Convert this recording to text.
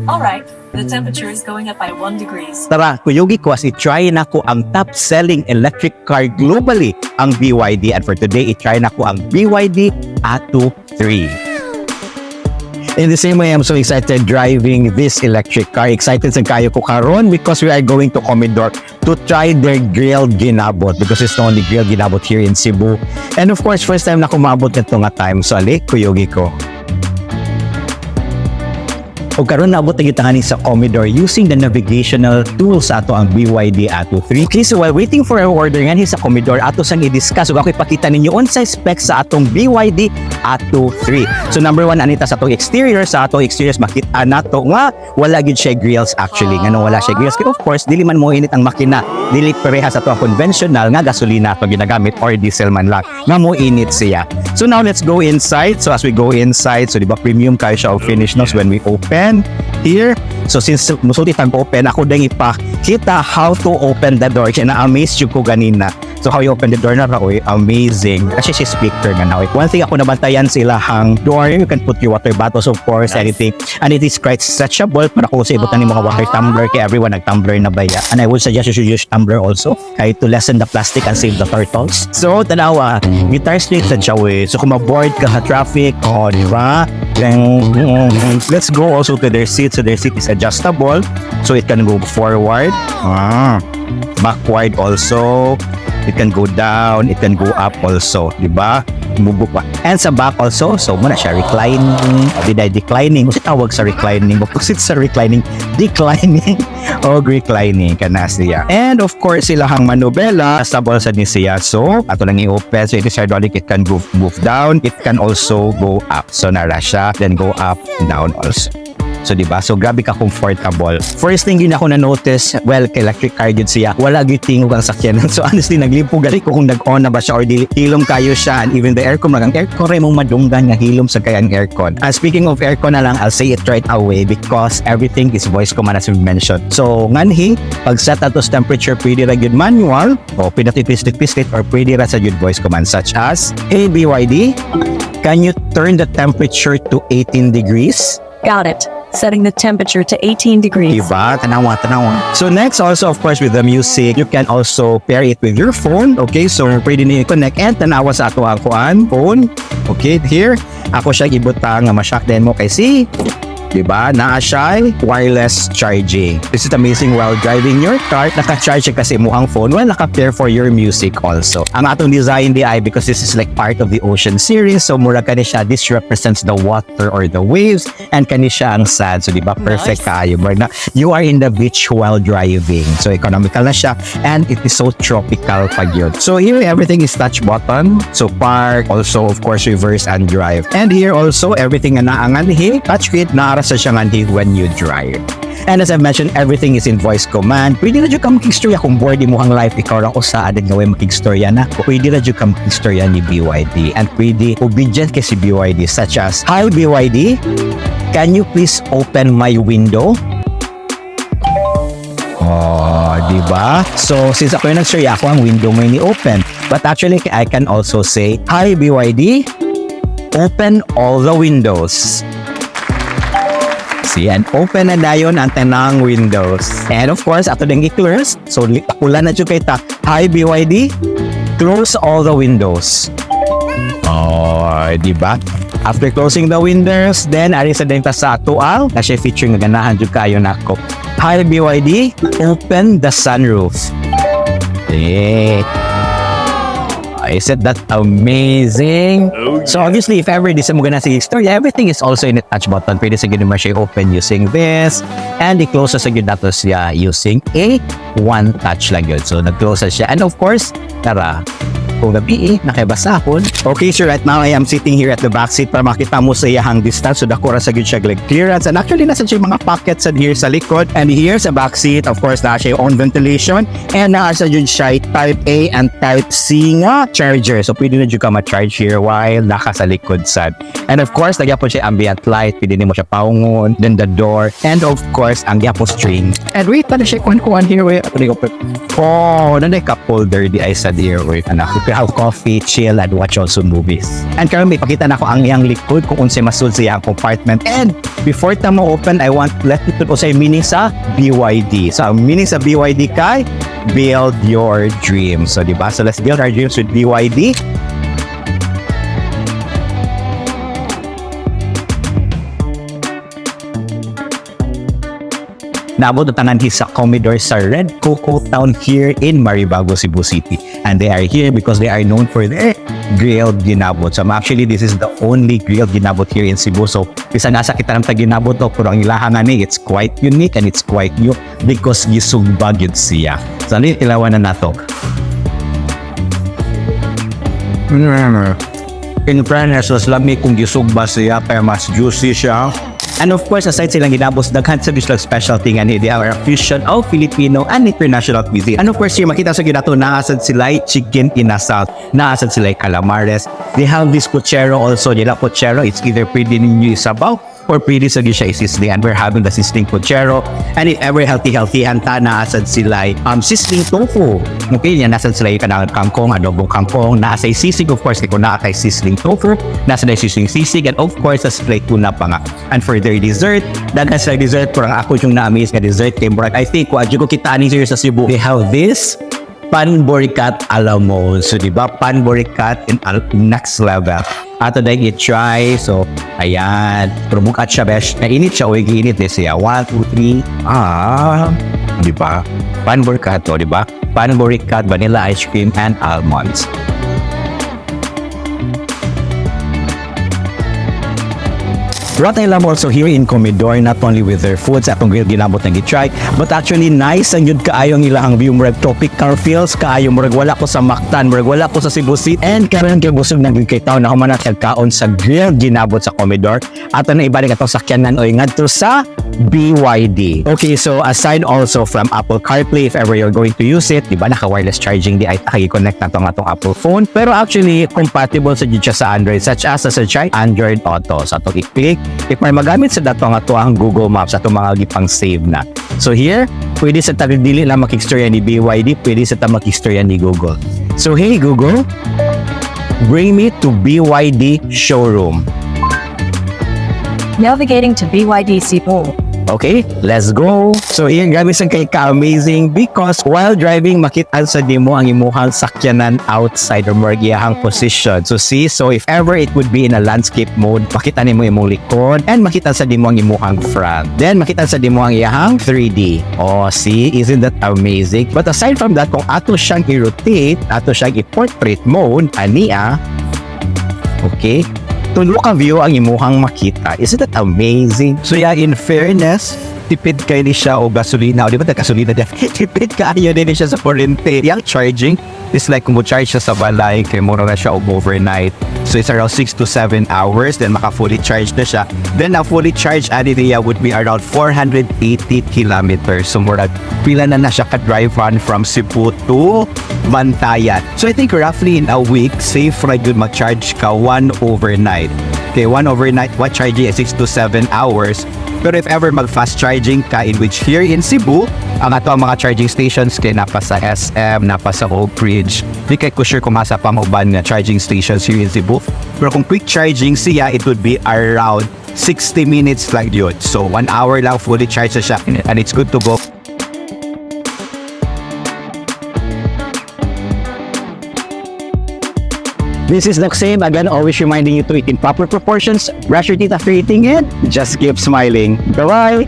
All right, the temperature is going up by 1 degrees. Tara, kuyugi ko as i-try nako ang top-selling electric car globally, ang BYD. And for today, i-try nako ang BYD Atto 3. In the same way, I'm so excited driving this electric car. Excited sad kaayo ko karon because we are going to Comedor to try their grilled ginabot because it's the only grilled ginabot here in Cebu. And of course, first time nako maabot nito nga time. So, ali, kuyugi ko. O karon naabot na kita ani sa Comedor using the navigational tools ato ang BYD Atto 3. Okay, so while waiting for our order nga sa Comedor, ato sang i-discuss ug ako ipakita ninyo unsay specs sa atong BYD Atto 3. So number one, anita sa atong exterior, sa atong exteriors makita nato nga wala gyud siya grills actually. Ngano wala siya grills? Kay of course, dili man mo init ang makina. Dili pareha sa ato ang conventional nga gasolina atong ginagamit or diesel man lang nga mo init siya. So now let's go inside. So as we go inside, so di ba premium kaayo siya og finish, no? So when we open here, so since musulti tag open, ako ding ipakita how to open the door. Kaya na-amaze jud ko ganina. So how you open the door na ra, oy, amazing. Kasi si speaker nga na, oy. One thing ako nabantayan sa ilahang door, you can put your water bottles, of course, anything. And it is quite stretchable para kung sa ibutan ni mga water tumbler kay everyone nag-tumbler na baya. And I would suggest you should use tumbler also kay to lessen the plastic and save the turtles. So tanawa, guitar straight sa siya, we. So kung ma-bored ka sa traffic, oh, di ba? Then, let's go also to their seat. So their seat is adjustable. So it can go forward. Ah, backward also. It can go down, it can go up also, di ba? Mubuk pa. And sa back also, so muna siya reclining, o di declining, kasi tawag sa reclining, opposite sa reclining, declining o reclining kana siya. And of course, ilahang manubela, adjustable sa ni siya. So, ato lang i-open. So, it is hydraulic, it can move down, it can also go up. So, nara siya, then go up, down also. So, di ba? So, grabe ka comfortable. First thing yun ako na-notice, well, kay electric car jud siya, wala gyud tingog ang sakyanan. So, honestly, naglipo gali ko kung nag-on na ba siya or dili. Hilom kaayo siya and even the aircon, ang aircon rin mong madunggan nga hilom sa kayang aircon. Speaking of aircon na lang, I'll say it right away because everything is voice command as we mentioned. So, nganhi, pag set ato sa temperature, pwede ra gyud manual o pinatipis-pislit or pwede ra sa gyud voice command such as, "Hey BYD, can you turn the temperature to 18 degrees?" Got it. Setting the temperature to 18 degrees. Diba? Tanawa, tanawa. So next also, of course, with the music, you can also pair it with your phone. Okay, so pwede niyo i-connect and tanawa sa ato ang kuan, phone. Okay, here. Ako siya ibutang nga ma-shock din mo kay si diba? Naa siya wireless charging. This is amazing while driving your car. Naka-charge siya kasi imuhang phone. Well, naka-pair for your music also. Ang atong design di ay because this is like part of the Ocean series. So, mura kani siya. This represents the water or the waves and kani siya ang sand. So, di ba? Perfect Nice. Kaayo. Mura na you are in the beach while driving. So, economical na siya and it is so tropical pag yun. So, here everything is touch button. So, park, also, of course, reverse and drive. And here also, everything nga naa nganhi, touchscreen, naa ra sa siya nganhi when you drive. And as I mentioned, everything is in voice command. Pwede na jud ka makigstorya kung bored imuhang life, ikaw ra usa adin nga way makigstorya na. Pwede na jud ka makigstorya ni BYD. And pwede obedient kay si BYD such as, "Hi BYD, can you please open my window?" Oh, di ba? So, since ako yung nagstorya, ako ang window may ni-open. But actually, I can also say, "Hi BYD, open all the windows." See, and open na dayon ang tanang windows. And of course, ato din i-close. So, takulan na jud kay ta. "Hi BYD, close all the windows." Oh, di ba? After closing the windows, then ari sa din ta sa ato ang na siya feature nga ganahan jud kaayo nako. "Hi BYD, open the sunroof." Eh. Isn't that amazing? So obviously, if ever di sa mo gana sige story, everything is also in a touch button. Pwede sa mo siya open using this. And i-close sa gyud nato siya using a one touch lang yun. So nag-close na siya. And of course, tara, kung gabi eh, nakibasahon. Okay, so right now I am sitting here at the back seat para makita mo sa iyahang distance. So dako ra sa gyud siya leg clearance. And actually, nasa siya mga pockets sad here sa likod. And here sa back seat, of course, naa siya own ventilation. And naa sa jud siya type A and type C nga charger. So pwede na jud ka ma-charge here while naka sa likod sad. And of course, nagyapon siya ambient light. Pwede nimo siya paungon. Then the door. And of course, ang gyapon string. And wait, ano siya kuan-kuan here? Wait, ato open. Oh, nanay cup holder di ay sa here. Wait, anak. have coffee, chill, and watch also movies. And karon may pakita nako ang iyang likod kung unsay masud sa iyang compartment. And before ta mo open, I want to let you to unsay meaning sa BYD. So ang meaning sa BYD kay build your dreams. So di ba? So let's build our dreams with BYD. Naabot na tanan sa Comedor sa Red Coco Town here in Maribago, Cebu City. And they are here because they are known for their grilled ginabot. So actually, this is the only grilled ginabot here in Cebu. So, bisan asa kita ng ginabot to, pero ang ilahan nga ni, it's quite unique and it's quite new because gisugba gyud siya. So, ano yung tilawan na nato? In fairness, mas lami kung gisugba siya, kaya mas juicy siya. And of course, aside silang ginabos, daghan sa silang specialty nga ni they are a fusion of Filipino and international cuisine. And of course, here makita sa ginato naa sad sila chicken inasal, naa sad sila calamares. They have this puchero also. Nila puchero, it's either pwede ninyo isabaw or pwede sa siya isisling. And we're having the sizzling puchero. And if ever healthy-healthy, hanta naa sad sila sizzling tofu. Okay, yan naa sad sila yung kanang kangkong, adobong kangkong, naa sa sisig, of course, kay kung naa kay sizzling tofu, naa sa sizzling sisig, and of course, sa sila tuna pa nga. And for their dessert, daghan sila dessert, parang ako yung na-amaze nga dessert kay murag. I think, kung ko kita ani sa Cebu, they have this panburikat alamo. So, di ba? Panburikat in next level. Ato dahil i-try. So, ayan. Pero bukat siya, besh. Nainit siya o iginit eh siya. One, two, three. Ah, di ba? Panburikat to, di ba? Panburikat, vanilla ice cream, and almonds. What I love also here in Comedor, not only with their foods, atong grilled ginabot na gitry, but actually nice ang yun kaayo ang ilang view, murag tropical feels kaayo, murag wala ko sa Mactan, murag wala ko sa Cebu City. And karon kay busog na gyud kay tao na human na kaon sa grilled ginabot sa Comedor. Ato na ibalik atong sakyanan oy ngadto sa BYD. Okay, so aside also from Apple CarPlay, if ever you're going to use it, di ba, naka-wireless charging di ay connect na tong atong Apple phone. Pero actually, compatible sa jud siya sa Android, such as sa siya Android Auto. So atong i-click, if may magamit sa dato ang ato ang Google Maps, atong mga gipang save na. So here, pwede sa tabi dili lang makistorya ni BYD, pwede sa ta makistorya ni Google. So hey Google, bring me to BYD showroom. Navigating to BYD Cebu. Okay, let's go. So, iyan, grabe sang kay ka-amazing because while driving, makita sa nimo ang imuhang sakyanan outside or more iyahang position. So, see, so if ever it would be in a landscape mode, makita nimo imong likod and makita sa nimo ang imuhang front. Then, makita sa nimo ang iyahang 3D. Oh, see, isn't that amazing? But aside from that, kung ato siyang i-rotate, ato siyang i-portrait mode, ania, okay, tulo ka view ang imuhang makita. Isn't that amazing? So yeah, in fairness, tipid kay ni siya o gasolina. O di ba gasolina din? Tipid kaayo din ni siya sa kuryente. Yung charging is like kung mo-charge siya sa balay, kay mura na siya og overnight. So it's around 6 to 7 hours, then maka-fully charged na siya. Then ang fully charged ani niya would be around 480 kilometers. So murag pila na na siya ka-drive run from Cebu to Bantayan. So I think roughly in a week, safe ra gyud ma-charge ka one overnight. Okay, one overnight, what charging is 6 to 7 hours. Pero if ever mag-fast charging ka, in which here in Cebu, ang ato ang mga charging stations kay naa pa sa SM, naa pa sa Oak Ridge. Di kay ko sure kung asa pa uban nga charging stations here in Cebu. Pero kung quick charging siya, it would be around 60 minutes lang yun. So, 1 hour lang fully charged na siya and it's good to go. This is the same. Again, always reminding you to eat in proper proportions, brush your teeth after eating, and just keep smiling. Bye-bye!